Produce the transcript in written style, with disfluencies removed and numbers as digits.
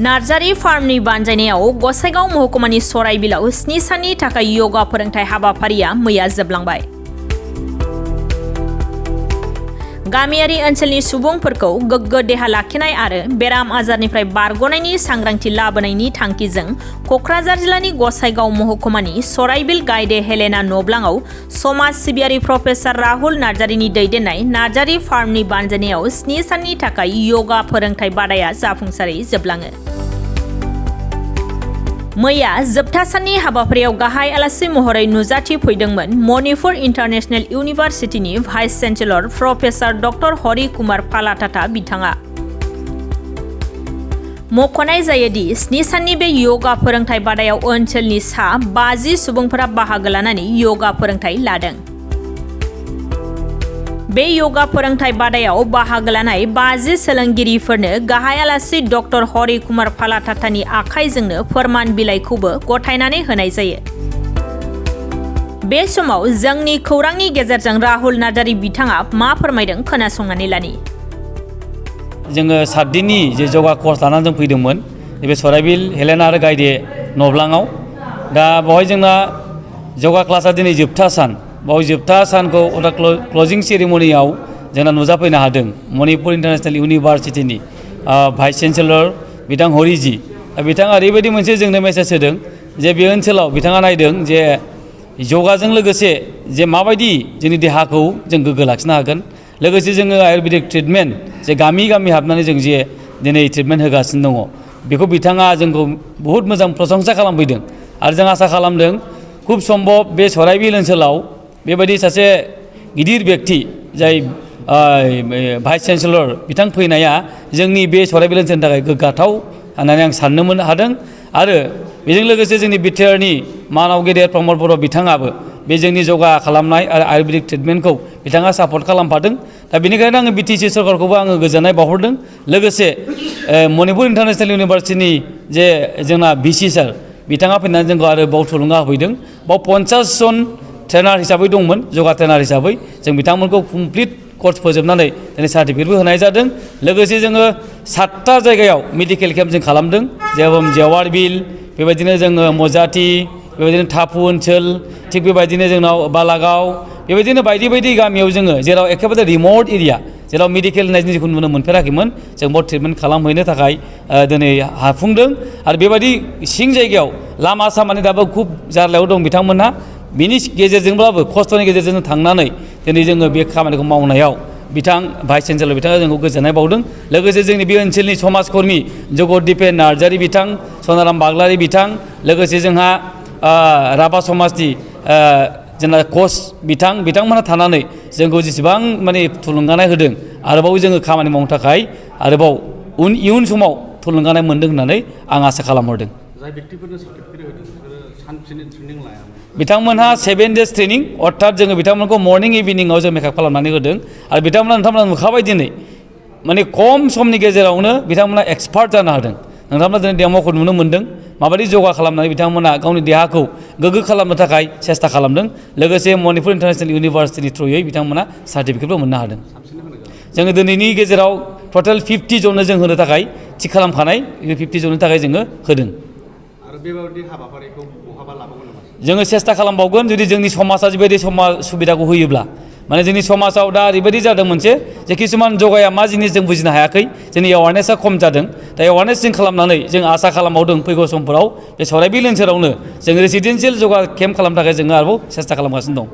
नार्जारी फार्मनि बानजायनायाव गसाइगाव महकुमानि सराइबिलाव 7 साननि थाखाय योगा फोरोंथाय हाबाफारिया मैया जोबलांबाय। गामियारि ओनसोलनि सुबुंफोरखौ गोग्गो देहा लाखिनाय आरो बेराम आजारनिफ्राय बारग'नायनि सांग्रांथि लाबोनायनि थांखिजों कक्राझार जिल्लानि गसाइगाव महकुमानि सराइबिल गायदे हेलेना नब्लाङाव समाज सिबियारि प्रफेसर राहुल नार्जारीनि दैदेननाय नार्जारी फार्मनि बानजायनायाव 7 साननि थाखाय योगा फोरोंथाय बादाया जाफुंसारै जोबलाङो। मैया जोबथा साननि हाबाफारियाव गाहाय आलासि महरै नुजाथि फैदोंमोन मणिपुर इन्टारनेशनेल इउनिभार्सिटिनि vice chancellor professor doctor Hari Kumar Palatata बिथाङा। मख'नाय जायोदि 7 साननि बे योगा फोरोंथाय बादायाव ओनसोलनि सा 50 सुबुंफोरा बाहागो लानानै योगा फोरोंथाय लादों। बे योगा फोरोंथाय बादायाव बाहागो लानाय 50 सोलोंगिरिफोरनो गाहाय आलासि डक्टर हरि कुमार पालाटाटानि आखाइजोंनो फोरमान बिलाइखौबो गथायनानै होनाय जायो। बे समाव जोंनि खौरांनि गेजेरजों राहुल नार्जारी बिथाङा मा फोरमायदों खोनासंनानै लानि। जोङो 7 दिननि जे योगा कर्स लानानै जों फैदोंमोन बे सराइबिल हेलेना आरो गायदे नब्लाङाव। दा बेवहाय जोंना योगा क्लासा दिनै जोबथा सान। बाव जोबथा सानखौ क्लोजिं सेरेमनियाव जोंना नुजाफैनो हादों मणिपुर इन्टारनेशनेल इउनिभार्सिटिनि भाइस चेन्सेलर बिथां हरिजी। बिथाङा ओरैबायदि मोनसे जोंनो मेसेज होदों जे बे ओनसोलाव बिथाङा नायदों जे योगाजों लोगोसे जे माबायदि जोंनि देहाखौ जों गोग्गो लाखिनो हागोन, लोगोसे जोङो आयुर्वेदिक ट्रिटमेन्ट जे गामि गामि हाबनानै जों जे दिनै ट्रिटमेन्ट होगासिनो दङ बेखौ बिथाङा जोंखौ बहुद मोजां प्रशंसा खालामफैदों। आरो जों आसा खालामदों खुब सम्भब बे सराइबिल ओनसोलाव बेबायदि सासे गिदिर व्यक्ति जाय भाइस चेन्सेलर बिथां फैनाया जोंनि बे सराइबिल ओनसोलनि थाखाय गोग्गाथाव होननानै आं साननो हादों। आरो बेजों लोगोसे जोंनि बिटिआरनि मानाव गेदेर प्रमद बर' बिथाङाबो बे जोंनि योगा खालामनाय आरो आयुर्वेदिक ट्रिटमेन्टखौ बिथाङा सापर्ट खालामफादों। दा बेनिखायनो आङो बिटिसि सरकारखौबो आङो गोजोननाय बावहरदों। लोगोसे मणिपुर इन्टारनेशनेल इउनिभार्सिटिनि जे जोंना भिसि सार बिथाङा फैनानै जोंखौ आरो बाव थुलुंगा होफैदों। बाव 50 जन ट्रेनार हिसाबै दंमोन, योगा ट्रेनार हिसाबै जों बिथांमोनखौ कमप्लिट कर्स फोजोबनानै दिनै सार्टिफिकेटबो होनाय जादों। लोगोसे जोङो 7टा जायगायाव मेडिकेल केम्प जों खालामदों, जेरखम जेवारबिल, बेबायदिनो जोङो मजाति, बेबायदिनो थाफु ओनसोल, थिग बेबायदिनो जोंनाव बालागाव, बेबायदिनो बायदि बायदि गामियाव जोङो जेराव एखेबारे रिमट एरिया जेराव मेडिकेल होननाय जिनिसखौ नुनो मोनफेराखैमोन जों बाव ट्रिटमेन्ट खालामहैनो थाखाय दिनै हाफुंदों। आरो बेबायदि सिं जायगायाव लामा सामानि दाबो खुब जारलायाव दं बिथांमोनहा। बिनि गेजेरजोंब्लाबो खस्थ'नि गेजेरजों थांनानै दिनै जोङो बे खामानिखौ मावनायाव बिथां भाइस चेन्सेलर बिथाङा जोंखौ गोजोननाय बावदों। लोगोसे जोंनि बे ओनसोलनि समाजकर्मि जगतदीपेन नार्जारी बिथां, सनाराम बाग्लारी बिथां, लोगोसे जोंहा राभा समाजनि जोंना कच बिथांमोनहा थानानै जोंखौ जेसेबां माने थुलुंगानाय होदों आरोबाव जोङो खामानि मावनो थाखाय आरोबाव इयुन समाव थुलुंगानाय मोन्दों होननानै आं आसा खालामहरदों। जाय व्यक्तिफोरनो सार्टिफिकेट होदों बिसोरो सानसेनि ट्रेनिं लायामोन। बिथांमोनहा 7 days ट्रेनिं, अर्थात जोङो बिथांमोनखौ मर्निं इभिनिंआव जों मेकआप खालामनानै होदों। आरो नोंथांमोना नुखाबाय दिनै माने खम समनि गेजेरावनो बिथांमोना एक्सपार्ट जानो हादों। नोंथांमोना दिनै डेम'खौ नुनो मोन्दों माबायदि योगा खालामनानै बिथांमोना गावनि देहाखौ गोग्गो खालामनो थाखाय सेस्था खालामदों। लोगोसे मणिपुर इन्टारनेशनेल इउनिभार्सिटिनि थ्रुयै बिथांमोना सार्टिफिकेटबो मोननो हादों। जोङो दिनैनि गेजेराव टटेल 50 जननो जों होनो थाखाय थि खालामखानाय, 50 जननि थाखाय जोङो होदों। आरो बेबायदि हाबाफारिखौ बहाबा लाबावगोन नामा? जोङो सेस्था खालामबावगोन जुदि जोंनि समाजा बेबायदि सुबिदाखौ होयोब्ला। माने जोंनि समाजाव दा ओरैबायदि जादों मोनसे जे किसुमान योगाया मा जिनिस जों बुजिनो हायाखै, जोंनि एवारनेसा खम जादों। दा एवारनेस जों खालामनानै जों आसा खालामबावदों फैगौ समफोराव बे सराइबिल ओनसोलावनो जों रेसिडेन्सियेल योगा केम्प खालामनो थाखाय जोङो आरोबाव सेस्था खालामगासिनो दं।